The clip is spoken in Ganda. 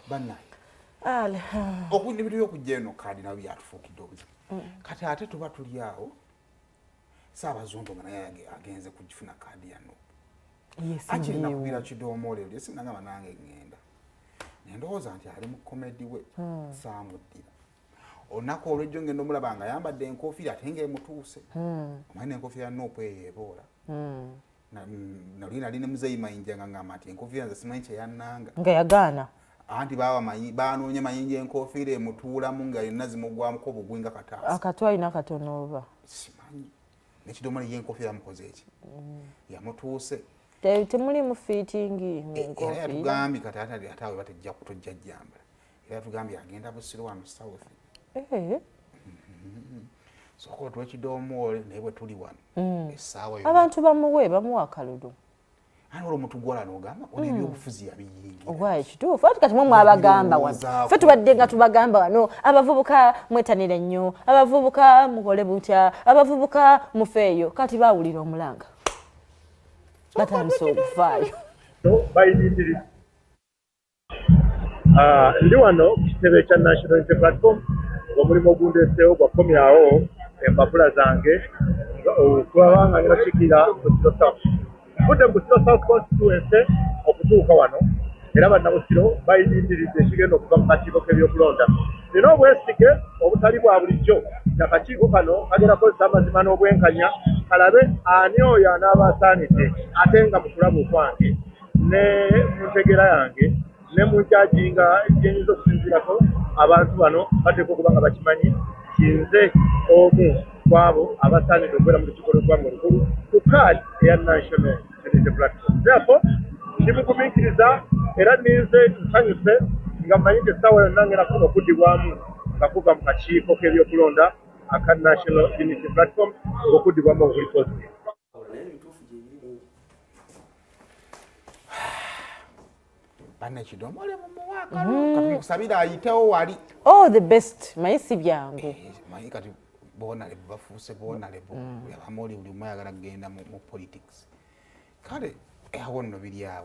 Bannaye, ebintu byokujja eno kaadi nabyo byatufuukidde obuzibu. Kati ate tuba tuli awo, Saabazonto nga naye agenze kugifuna kaadi ya NUP. Akiri nakubira kidomoole lyo sinagamba nange ŋŋenda, nendowooza nti ali mu comedy we. Saamuddira. Olunaku olwejjo ngenda omulaba nga ayambadde enkofiira, ate ngaemutuuse. Omanyi nenkofiira NUP eyo eboola. Nali nali ne Muzeyi Mayinja nga ngamba nti enkofiira nze simanyi kyeyannanga. Nga yagaana. Anti baba banoonya Mayinja enkofiira emutuulamu, nga yonna zimugwamuko obugwi nga kataasa. Akatw alina katono oba? Simanyi. Nekidomola ye enkofiira yamukoze eki? Yamutuuse. Temulimu fitting. Era yatugambye kati ate awe batejja kutojja jjambala. Era yatugambye agenda Busiro wano South. Sooka otuwa ekidomoole, naye bwe tuli wano essaawa yonna. Abantu bamuwe akalulu. Ani olwo mutugwala n'ogamba ono ebyobufuzi yabiyingira. Owa ekituufu, ati kati mwe mwabagamba wano. Yabirowoozaako. Ffe tubadde nga tubagamba wano, abavubuka mwetanire nnyo, abavubuka mukole butya, abavubuka mufeeyo. Kati bawulira omulanga, batandise okufaayo. Bayirindiridde. Ah, ndi wano ku kitebe kya National Unity Platform ng'omulimu ogundeeseewo gwakukomyawo empapula zange okulaba nga ngenda kukiikirira Busiro South. Nvudde mu Busiro South constituency okutuuka wano, era Bannabusiro bayirindiridde ekigenda okuva mu kakiiko k'ebyokulonda. Nina obwesige obutali bwa bulijjo nti akakiiko kano kagenda kukozesa amazima n'obwenkanya kalabe ani oyo anaaba asaanidde, ate nga mu kulaba okwange ne mu ntegeera yange ne mu njajinga gyenyinza okusinziirako, abantu bano bateekwa okuba nga bakimanyi nti nze omu ku abo abasaanidde okubeera mu lukiiko lw'eggwanga olukulu ku kaadi eya National Unity Platform. Therefore, ndi mugumiikiriza era ninze nsanyuse nga mmanyi nti essaawa yonna ngenda kufuna okuddibwamu nga kuva mu kakiiko k'ebyokulonda aka National Unity Platform, ng'okuddibwamu okuli positive. Naye ebituufu gyebiri bingi. Banne, kidomole mumuwaakalo, kati mukusabira ayitewo wali. All the best. Maye si byangu. Manyi kati bonalebo bafuuse bonalebo, buli abamu oli buli omu ayagala kugenda mu politics. Kale awo nno biri awo.